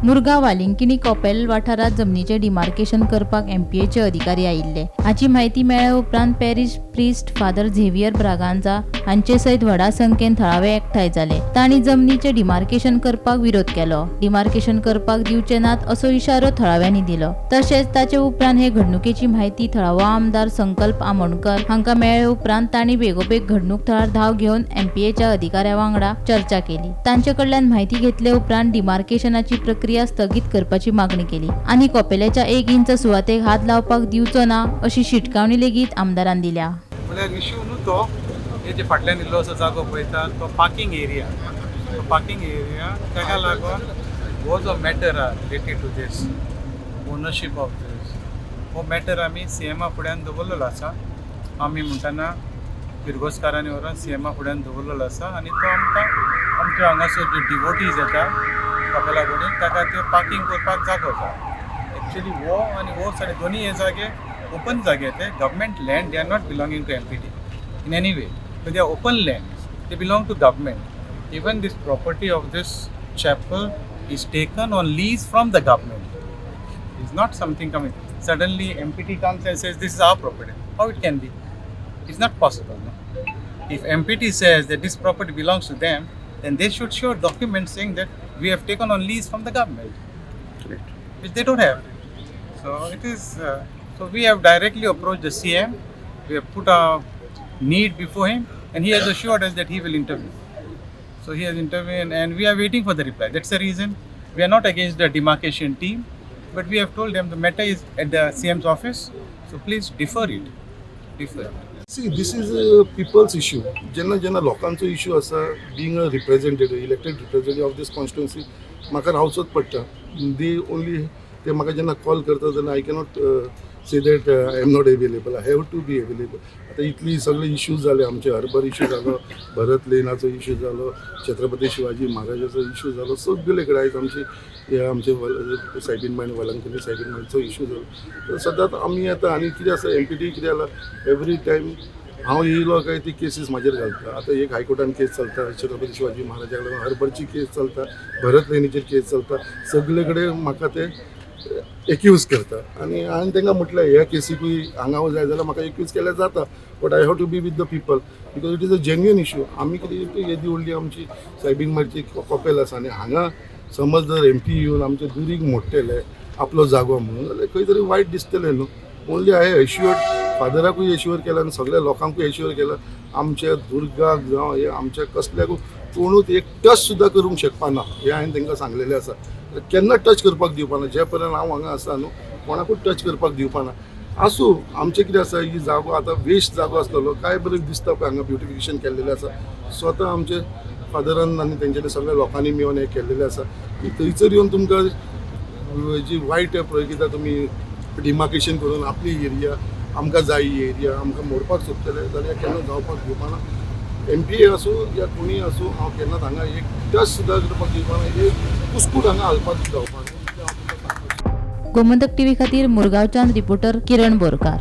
मुरगांव वालिंकिणी कॉपेल वाठारांत जमनीचें डिमार्केशन करपाक एमपीएचे अधिकारी आयिल्ले. हाची म्हायती मेळ्ळे उपरांत parish priest father Xavier Braganza हांचे सयत व्हडा संख्येन थळावे एकठांय जाले. तांणी जमनीचें डिमार्केशन करपाक विरोध केलो. डिमार्केशन करपाक दिवचे नात असो इशारो थळाव्यांनी दिलो. तशेंच ताचे उपरांत हे घडणुकेची म्हायती थळावो आमदार संकल्प आमोणकर हांकां मेळ्ळे उपरांत तांणी बेगोबेग घडणूक थळार धांव घेवन एमपीएच्या अधिकाऱ्या वांगडा चर्चा केली. तांचे कडल्यान म्हायती घेतले उपरांत डिमार्केशनाची प्रक्रिया स्थगीत करपाची मागणी केली आनी कॉपेलाच्या 1 इंच सुवातेक हात लावपाक दिवचो ना अशी शिटकावणी लेगीत आमदारान दिल्या. म्हळ्यार इश्यू न्हू तो, हे जे फाटल्यान इल्लो असो जागो पळयता तो पार्किंग एरिया, तो पार्किंग एरिया ताका लागून हो जो मॅटर आहा related to this ownership of this, हो मॅटर आमी सीएमा फुड्यान दवरलेलो आसा. आमी म्हणटना पिरगोजकारांनी व्हरोन सीएमा फुड्यान दवरलेलो आसा आनी तो आमकां आमच्या हांगासर जे डिवोटीज येता कपेला कडेन ताका ते पार्किंग करपाक जागो जाय. एक्चुली हो आनी हो सायड दोनी हे जागे ओपन जागे, ते government land, they are not belonging to MPT in any way. So they are open lands, they belong to government. Even this property of this chapel is taken on lease from the government. It's not something coming. Suddenly MPT comes and says this is our property. How it can be? It's not possible. No? If MPT says that this property belongs to them, then they should show documents saying that we have taken on lease from the government. Correct. Which they don't have. So it is. So we have directly approached the CM. We have put our need before him, and he has assured us that he will intervene. So he has intervened, and we are waiting for the reply. That's the reason we are not against the demarcation team, but we have told them the matter is at the CM's office. So please defer it. Defer it. See, this is a people's issue. जेन्ना जेन्ना लोकांचो issue आसा, being a representative, elected representative of this constituency, म्हाका रावचोच पडटा. The only ते म्हाका जेन्ना call करता तेन्ना I cannot say that I am not available. I have to be available. आतां इतली सगळे इश्यूज जाले आमचे, हर्बर इशू जालो, भरत लेनाचो इशू जालो, छत्रपती शिवाजी महाराजाचो इशू जालो, सगळे कडेन आयज आमची हे आमचे सायबीन मायन वलंकनी सायबीन मायनचो इशू जालो. तर सदांच आमी येता आनी कितें आसा, एमपीटी कितें जाला, एवरी टायम हांव येयलो काय ती केसीस म्हाजेर घालता. आतां एक हायकोर्टान केस चलता छत्रपती शिवाजी महाराजा लागून, हर्बरची केस चलता, भरत लेनीचेर केस चलता, सगळे कडेन म्हाका ते एक्यूज करता. आनी हांवें तांकां म्हटलें ह्या केसीकूय हांगा जाय जाल्यार म्हाका एक्यूज केल्यार जाता, but I have to be with the people because it is a genuine issue. आमी कितें येदी व्हडली आमची सायबीन मारची कॉपेल आसा आनी हांगा समज जर एमपी येवन आमचें दुरीग मोडटले आपलो जागो म्हणून जाल्यार खंय तरी वायट दिसतलें न्हू. ओनली हांवें एश्युअर्ड फादराकूय एश्युअर केला आनी सगळ्या लोकांकूय एश्युअर केला, आमच्या दुर्गाक जावं हे आमच्या कसल्याकूय कोणूच एक टच सुद्दां करूंक शकपाना हें हांवें तांकां सांगलेलें आसा. केन्ना टच करपाक दिवपाना, जे पर्यंत हांव हांगा आसा न्हू कोणाकूच टच करपाक दिवपाना. आसूं, आमचें कितें आसा, ही जागो आतां वेस्ट जागो आसलेलो, काय बरें दिसता पळय हांगा ब्युटिफिकेशन केल्लेलें आसा. स्वता आमचे फादरान आनी तेंच्यानी सगळ्या लोकांनी मेळून हें केल्लेलें आसा की थंयसर येवन तुमकां जी वायट पळय कित्याक तुमी डिमार्केशन करून आपली एरिया आमकां जाय, ही एरिया आमकां मोडपाक सोदतले जाल्यार केन्ना जावपाक दिवपाना. एमपीए आसूं या कोणीय आसूं, हांव केन्नाच हांगा एक टच सुद्दां करपाक दिवपाना, एक कुस्कूट हांगा हालपाक जावपाना. गोमंतक टीव्ही खातीर मुरगांवच्यान रिपोर्टर किरण बोरकार.